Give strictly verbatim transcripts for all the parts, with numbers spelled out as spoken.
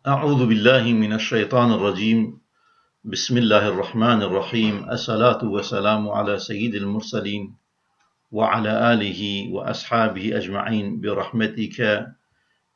أعوذ بالله من الشيطان الرجيم. بسم الله الرحمن الرحيم. الصلاة والسلام على سيد المرسلين وعلى آله وأصحابه أجمعين برحمتك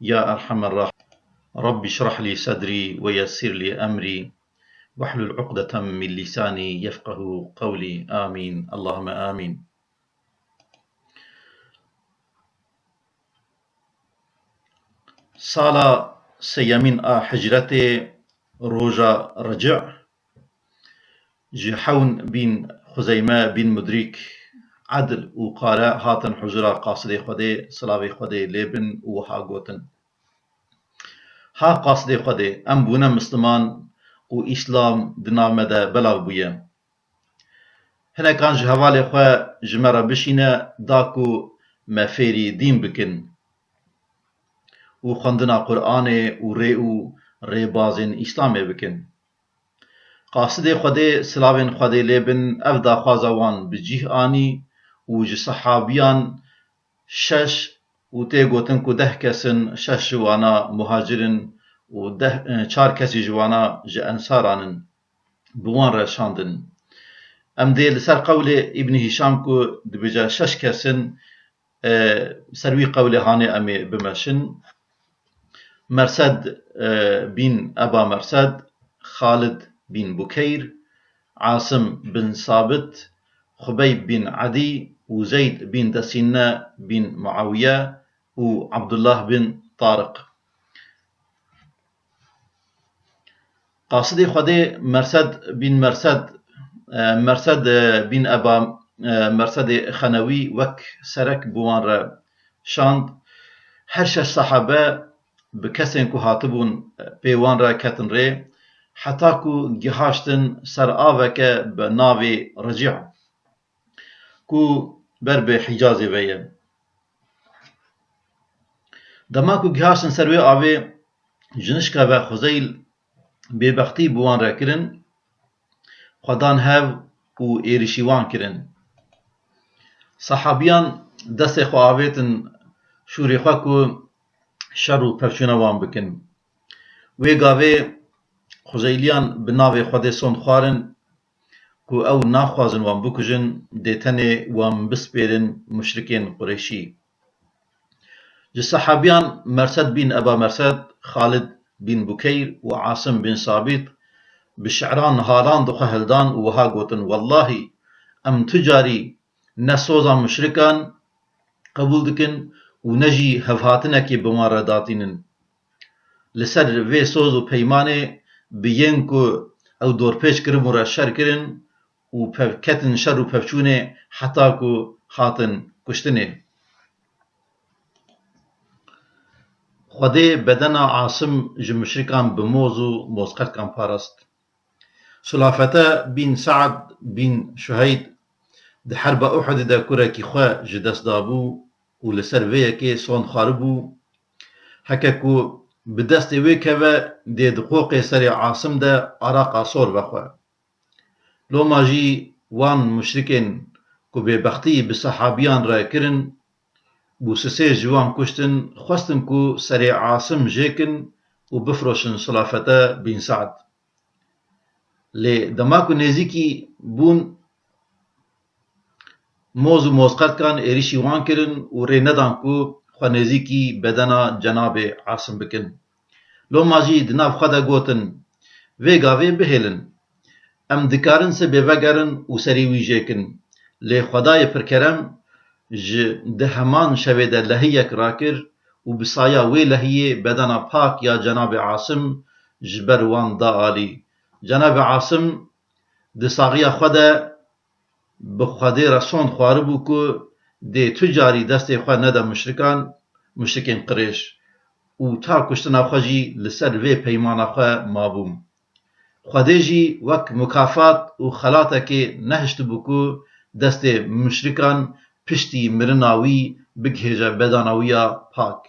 يا أرحم الراحمين. رب اشرح لي صدري ويسر لي أمري واحلل عقدة من لساني يفقه قولي. آمين. اللهم آمين. Sala sêyemîn a hicretê, roja Reci', ji Hewn bîn Xuzeyme bîn Mudrîk, Edl û Qare hatin huzura qasidê Xwedê, silavê Xwedê lê bin, û wiha gotin: Ha qasidê Xwedê, em bûne Misliman û Îslam di nav me de belav bûye. Hinekan ji hevalê xwe ji me re bişîne, da ku me fêrî dîn bikin û xwendina Quranê û rê û rêbazên Îslamê bikin. Qasidê Xwedê, silavên Xwedê lê bin, ev daxwaza wan bi cîh anî û ji sehabiyan şeş û tê gotin ku deh kes in, şeş ji wana muhacir in û deh, çar kesî ji wana ji ensaran in, bi wan re şandin. Em dê li ser qewlê Îbnî Hîşam ku dibêje şeş kes in, e, ser wî qewlê hanê em ê bimeşin. Mersed, e, bîn Eba Mersed, Xalid bîn Bukeyr, Asim bin Sabit, Xubeyb bin Edî û Zeyd bin Desîne bin Muawiye û Abdullah bin Tariq. Qasidê Xwedê Mersed bin Mersed, e, Mersed, e, bin Eba, e, Mersedê Xenewî wek serek bi wan re şand. Her şeş sehabe bi kesên ku hatibûn, e, pê wan re ketin rê, heta ku gihaştin ser aveke bi navê Ricî', ku ber bi Hîcazê ve ye. Dema ku gihaştin ser wê avê, ji nişka ve Xuzeyl bêbextî bi wan re kirin, xwe dan hev û êrişî wan kirin. Sehabiyan destê xwe avêtin şûrê xwe ku şer û pevçûna wan bikin. Wê gavê Xuzeyliyan bi navê Xwedê sond xwarin ku ew naxwazin wan bikujin, dê tenê wan bispêrin muşrikên Qureyşî. Ji sehabiyan Mersed bin Eba Mersed, Xalid bin Bukeyr û Asim bin Sabît bi şi'ran halan di xwe hildan û wiha gotin: Wellahî, em tu carî ne soza muşrikan qebûl dikin û ne jî hevhatinekê bi wan re datînin. Li ser vê soz û peymanê bi yên ku ew dorpêç kiribûn re şer kirin û pev-, ketin şer û pevçûnê heta ku hatin kuştinê. Xwedê bedena Asim ji muşrikan bi moz û mozqetkan parast. Sulafete bin Sa'd bin Şuheyd di herba Uhudê de kurekî xwe ji dest dabû û li ser vê yekê sond xwaribû, heke ku bi destê wê keve, dê di qoqê serê Asim de araqa sor vexwe. Loma jî wan muşrikên ku bêbextî bi sehabiyan re kirin û sisê ji wan kuştin, xwestin ku serê Asim jêkin û bifiroşin Sulafete bin Sa'd. Lê dema ku nêzîkî bûn, moz û mozqetkan êrişî wan kirin û rê nedan ku xwe nêzîkî bedena Cenabê Asim bikin. Loma jî di nav xwe de gotin: Vê gavê bihêlin. Em dikarin sibê vegerin û serê wî jêkin. Lê Xwedayê pirkerem ji di heman şevê de lehiyek rakir û bi saya wê lehiyê bedena pak ya Cenabê Asim ji ber wan da alî. Cenabê Asim di saxiya xwe de bi Xwedê re sond xwaribû ku dê tu carî destê xwe nede muşrikan, muşrikên Qirêş, û ta kuştina xwe jî li ser vê peymana xwe mabû. Xwedê jî wek mukafat û xelatekê nehiştibû ku destê muşrikan piştî mirina wî bigihêje bedana wî ya pak.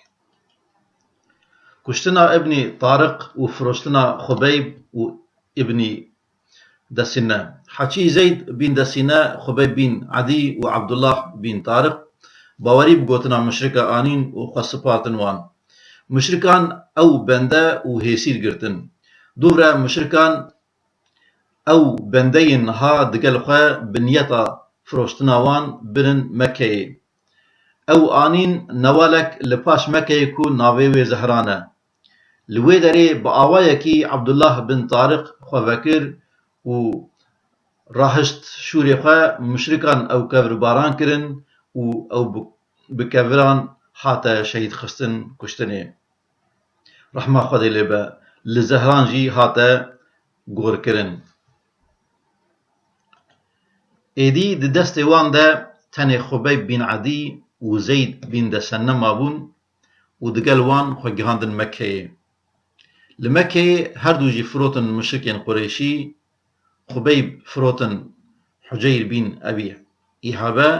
Kuştina Ibnî Tariq û firoştina Xubeyb û Ibnî Desîne. Heçî Zeyd bin Desîne, Xubeyb bin Edî û Abdullah bin Tariq bawerî bi gotina muşrika anîn û xwe spartin wan. Muşrikan ew bende û hêsîr girtin. Dûvre muşrikan ew bendeyên niha digel xwe bi niyeta firoştina wan birin Mekkeyê. Ew anîn newalek li paş Mekkeyê ku navê wê Zehran e. Li wê derê bi awayekî Abdullah bin Tariq xwe vekir û rahişt şûrê xwe, muşrikan ew kevribaran kirin û ew bi, bi keviran hate şehîdxistin, kuştinê. Rehma Xwedê lê be, li Zehran jî hate gorkirin. Êdî di destê wan de tenê Xubeyb bin Edî û Zeyd bin Desenne mabûn û digel wan xwe gihandin Mekkeyê. Li Mekkeyê her du jî firotin muşrikên Qureyşî, Xubeyb firotin Huceyr bin Ebî Îhabe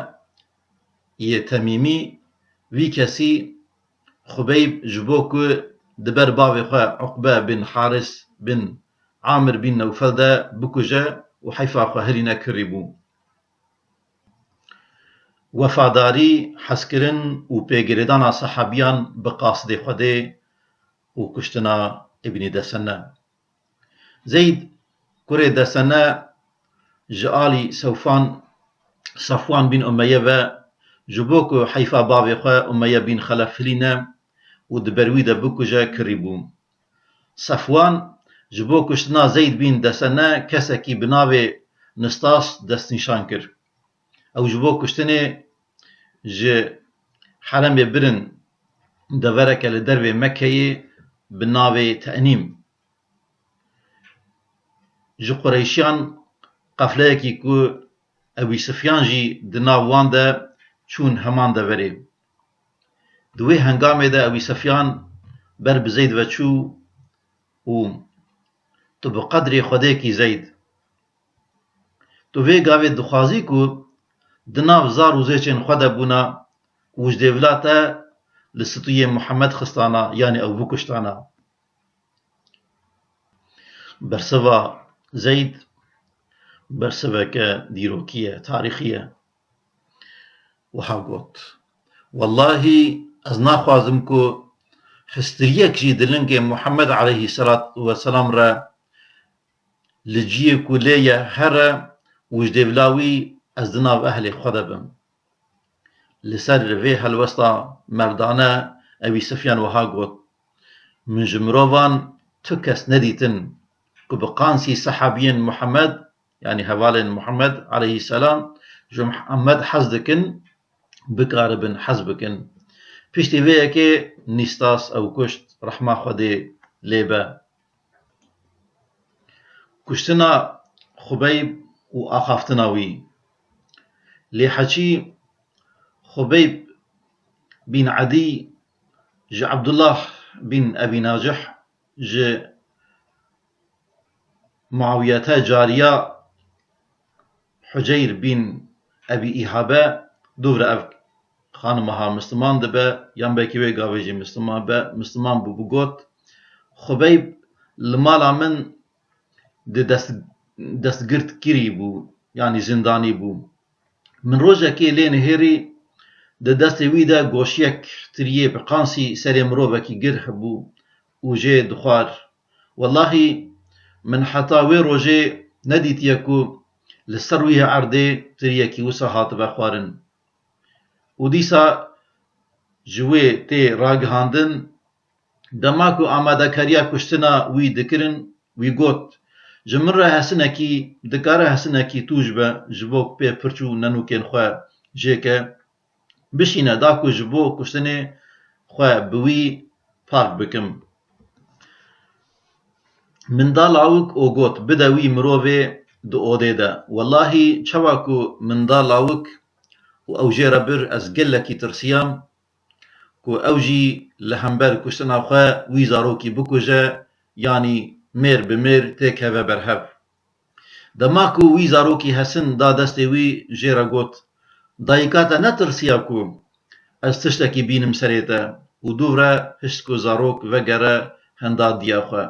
yê Temîmî, vî kesî Xubeyb ji bo ku di ber bavê xwe Uqbe bin Haris bin Amir bin Newfel de bikuje û heyfa xwe hirîne kirî bû. Wefadarî, hezkirin û pêgirêdana sehabiyan bi qasidê Xwedê û kuştina Îbnî Desenne. Zeyd kurê Desenne ji alî Sewfan, Safwan bin Umeye ve ji bo ku heyfa bavê xwe Umeye bin Xelef hilîne û di ber wî de bikuje kirî bû. Safwan ji bo kuştina Zeyd bin Desenne kesekî bi navê Nistas destnîşan kir. Ew ji bo kuştinê ji heremê birin devereke li dervê Mekkeyê bi navê Tenîm. Ji Qureyşiyan qefleyekî ku Ebî Sifyan jî di nav wan de çûn heman deverê. Di wê hengamê de Ebî Sifyan ber bi Zeyd ve çû û tu bi qedrê Xwedêkî Zeyd. Tu vê gavê dixwazî ku di nav zar û zêçên xwe de bûna û ji dêvila te li stûyê Muhammed xistana, yanî ew bikuştana. Bersiva Zeyd bersiveke dîrokî ye, tarîxî ye. Wiha got, Wellahî ez naxwazim ku histiriyek jî di lingê Muhammed aleyhisselat weselam re li ciyê ku lê ye here û ji dêvla wî ez di nav ehlê xwe de bim. Li ser vê helwesta merdane Ebî Sifyan wiha got, Min ji mirovan tu kes nedîtin ku bi qansî sehabiyên Muhammed, yanî hevalên Muhammed aleyhisselam, ji Muhammed hez dikin, bikaribin hez bikin. Piştî vê yekê Nîstas ew kuşt, rehma Xwedê lê be. Kuştina Xubeyb û axaftina wî. Lêheçî Xubeyb bin Edî ji Abdullah bin Ebî Nacih, ji Muawiyete cariya Huceyr bin Ebî Îhabe, dûvre ev xanima ha misliman dibe, yan belkî wê gavê jî misliman be, misliman bû, bigot, Xubeyb li mala min di dest, destgirtkirî bû, yanî zindanî bû. Min rojekê lê nihêrî, di destê wî de goşiyek tiriyê bi qansî serê mirovekî gir hebû û jê dixwar. Wellahî min heta wê rojê nedîtiye ku li ser wî erdê tiriyekî wisa hatibe xwarin. Û dîsa ji wê tê ragihandin, dema ku amadekariya kuştina wî dikirin, wî got, Ji min re hesinekî, dikare hesinekî tûj be, ji bo pê pirç û nenûkên xwe jêke, bişîne da ku ji bo kuştinê xwe bi wî park bikim. Min da lawik û got, Bide wî mirovê di odê de. Wellahî çawa ku min da lawik û ew jê re bir, ez gelekî tirsiyam ku ew jî li hember kuştina xwe wî zarokî bikuje, yanî mêr bi mêr têkeve ber hev. Dema ku wî zarokî hesin da destê wî, jê re got, Dayika te netirsiya ku ez tiştekî bînim serê te? Û dûvre hişt ku zarok vegere henda diya xwe.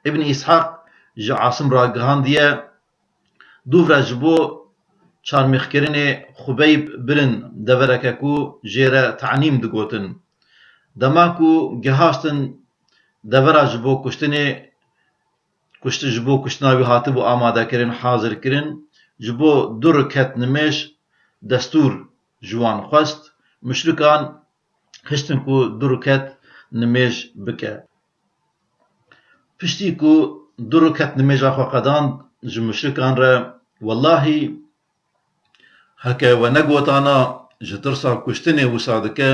Îbn Îshaq ji Asim ragihandiye, dûvre ji bo çarmîxkirinê Xubeyb birin devereke ku jê re Tenîm digotin. Dema ku gihaştin devera ji bo kuştinê, kuşt-, ji bo kuştina wî hatibû amadekirin, hazirkirin, ji bo du riket nimêj destûr ji wan xwest, muşrikan hiştin ku du riket nimêj bike. Piştî ku du riket nimêja xwe qedand ji muşrikan re, wellahî heke we negotana ji tirsa kuştinê wisa dike,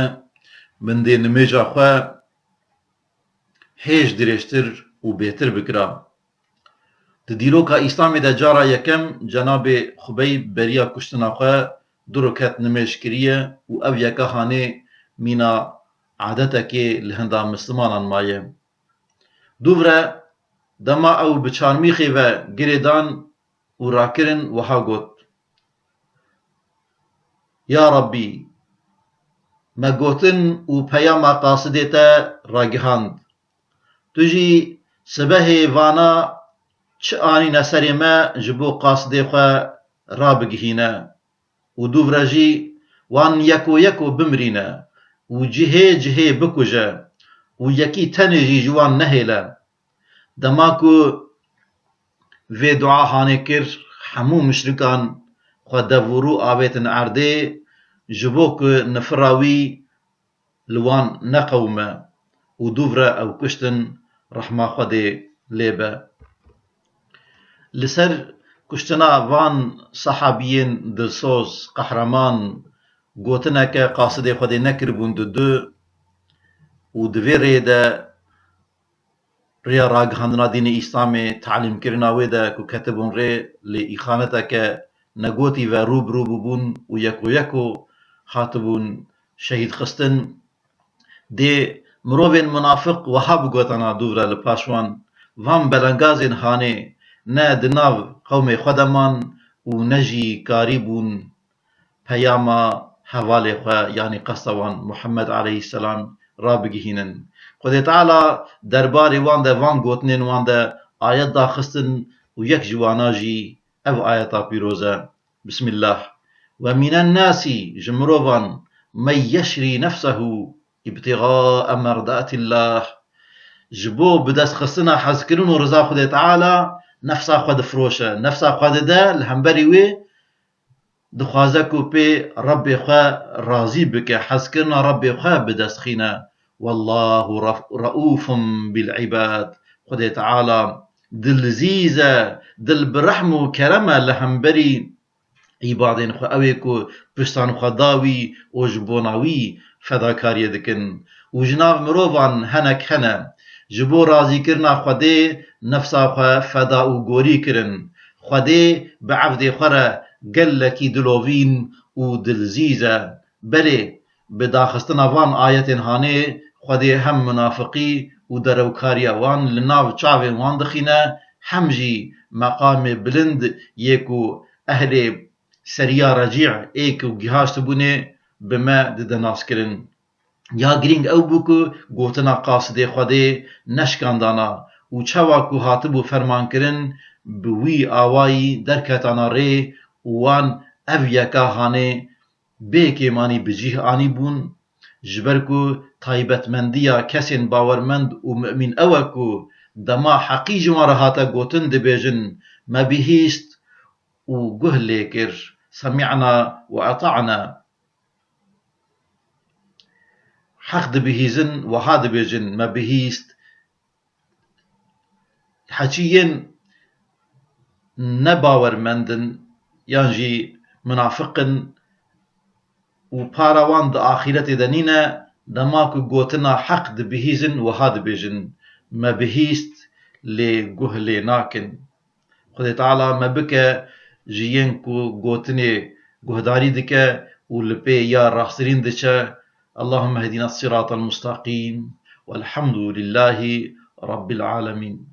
min dê nimêja xwe hêj dirêjtir û bêtir bikira. Di dîroka Îslamê de cara yekem Cenabê Xubeyb beriya kuştina xwe du riket nimêj kiriye û ev yeka hanê mîna adetekê li hinda mislimanan maye. Dûvre dema ew bi çarmîxê ve girê dan û rakirin, wiha got, Ya Rabbî, me gotin û peyama qasidê te ragihand. Tu jî sibehê vana çi anîne serê me ji bo qasidê xwe rabigihîne. Û dûvre jî wan yeko yeko bimirîne û cihê cihê bikuje û yekî tenê jî ji wan nehêle. Dema ku vê dua hanê kir, hemû muşrikan xwe dev û rû avêtin erdê, ji bo ku nifira wî li wan neqewime û dûvre ew kuştin, rehma Xwedê lê be. Li ser kuştina van sehabiyên dilsoz, qehreman, gotineke qasidê Xwedê nekiribûn didu û di vê rê de rêya ragihandina dînê Îslamê, talîmkirina wê de ku ketibûn rê, lê îxaneteke negotî ve rû bi rû bûbûn û yeko yeko hatibûn şehîd xistin. Dê mirovên munafiq wiha bigotana dûvre li paş wan, van belengazên hanê ne di nav qewmê xwe de man û ne jî karîbûn peyama hevalê xwe, yanî qesta wan Muhammed aleyhisselam rabigihînin. Xwedê Teala derbarê wan de, van gotinên wan de ayet daxistin û yek ji wana jî ev ayeta pîroz e. Bismillah. Ve mînen nasî, ji mirovan, men yeşrî nefsehu îbtîxae merdatillah. Ji bo bi dest xistina hezkirin û riza Xwedê Teala nefsa xwe difiroşe, nefsa xwe dide li hemberî wê, dixwaze ku pê Rebbê xwe razî bike, hezkirina Rebbê xwe bi dest xîne. Wallahu raf-, reufun bil ibad. Xwedê Teala dilzîz e, dil bi rehm û kerem e li hemberî îbadên xwe. Ew ê ku piştan xwe da wî û ji bona wî fedakariyê dikin. Û ji nav mirovan henek hene, ji bo razîkirina Xwedê nefsa xwe feda û gorî kirin. Xwedê bi evdê xwe re gelekî dilovîn û dilzîz e. Belê, bi daxistina van ayetên hanê, Xwedê hem munafiqî û derewkariya wan li nav çavên wan dixîne, hem jî meqamê bilind yê ku ehlê seriya Recî ê ku gihaştibûnê bi me dide naskirin. Ya girîng ew bû ku gotina qasidê Xwedê neşkandana û çawa ku hatibû fermankirin, bi wî awayî derketana rê û wan ev yeka hanê bê kêmanî bi cih anîbûn, ji ber ku taybetmendiya kesên bawermend û mumîn ew e ku dema heqî ji wan re hate gotin, dibêjin, me bihîst û guh lê kir, semî'na we eta'na. Heq dibihîzin, wiha dibêjin, me bihîst. Heçî yên ne bawermend in yan jî munafiq in û para wan di axîretê de nîne, dema ku gotina heq dibihîzin, wiha dibêjin, me bihîst, lê guh lê nakin. Xwedê Teala me bike ji yên ku gotinê guhdarî dike û li pê ya rastirîn diçe. Allahümme hdina siratal mustaqîm. Velhamdülillahi Rabbil alemin.